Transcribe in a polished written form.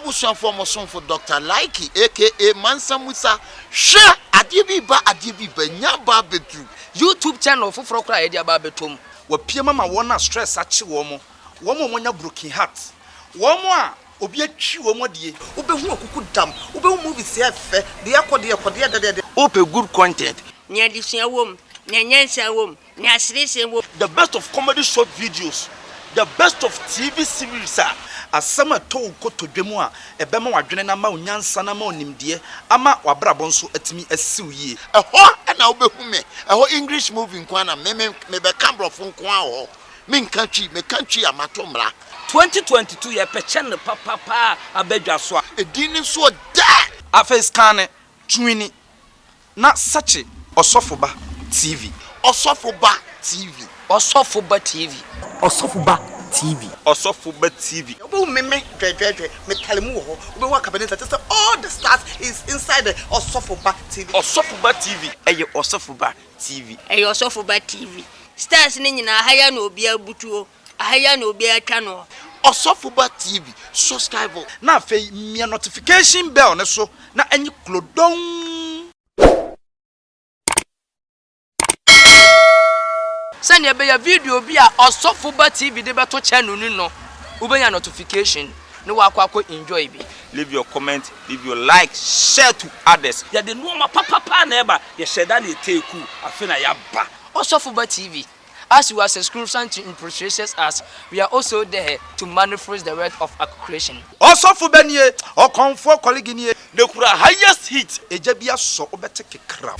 M'abusuafoɔ, mo somfo Doctor Likey aka Mansa Musa, hwɛ! Adeɛ bi reba, adeɛ bi reba, nya aba abɛduru. YouTube channel foforɔ koraa a yɛde aba abɛtɔ mu. Wapiem ama wɔn a stress akye wɔn, wɔn a wɔanya broken heart, wɔn a obi atwi wɔn adie. Wobɛhu akuku dam, wobɛhu movies yɛ fɛ, deɛ ɛkɔ deɛ ɛkɔ deɛ ɛdɛ deɛ ɛdɛ. Wopɛ good content? Nea adesua wom, nea nyansa wom, nea aseresɛm wom. The best of comedy short videos, the best of TV series a. Asɛm a ɛtɔ wo kotodwe mu a ɛbɛma w'adwene no ama wo nyansa na ama wo nimdeɛ ama w'abrabɔ nso atumi asi wo yie. Ɛhɔ na wobɛhu me, ɛhɔ English movie nko ara na me me mebɛka borɔfo nko ara wɔ hɔ, menka Twi, meka Twi a mato mmara. 2022 yɛpɛ channel papapa a aba dwa so a. Edin no nso ɔdɛ! Afei scanne, twini, na sɛkye Ɔsɔfo Ba TV. Ɔsɔfo Ba TV. Ɔsɔfo Ba TV. Ɔsɔfo Ba TV. Ɔsɔfo Ba TV. Wobɛhu me me dwɛdwɛdwɛ me tale mu wɔ hɔ wobɛhu Akabenezer kyerɛ sɛ all the stars is inside the Ɔsɔfo Ba TV. Ɔsɔfo Ba TV. Ɛyɛ Ɔsɔfo Ba TV. Ɛyɛ Ɔsɔfo Ba TV. Stars no nyinaa aha yi ara na obiara butuo, aha yi ara na obiara twa noɔ. Ɔsɔfo Ba TV, subscribe. Na afei mia notification bell no so na enye klodonn. Sɛnea ɛbɛyɛ a video bi a Ɔsɔfo Ba TV de bɛto channel no no, wobɛnya notification na woakɔ akɔ enjoy bi. Leave your comment, leave your like, share to others. Yɛde nnoɔma papapa na ɛba, yɛhyɛ da na yɛtee kuu, afei na yɛaba. Ɔsɔfo Ba TV, as you are subscription to imprecious us, we are also there to manifest the work of creation. Ɔsɔfo bɛ nie, ɔkɔmfoɔ kɔlege nie. Na ekura highest heat. Egya bi asɔ wobɛte kekraw.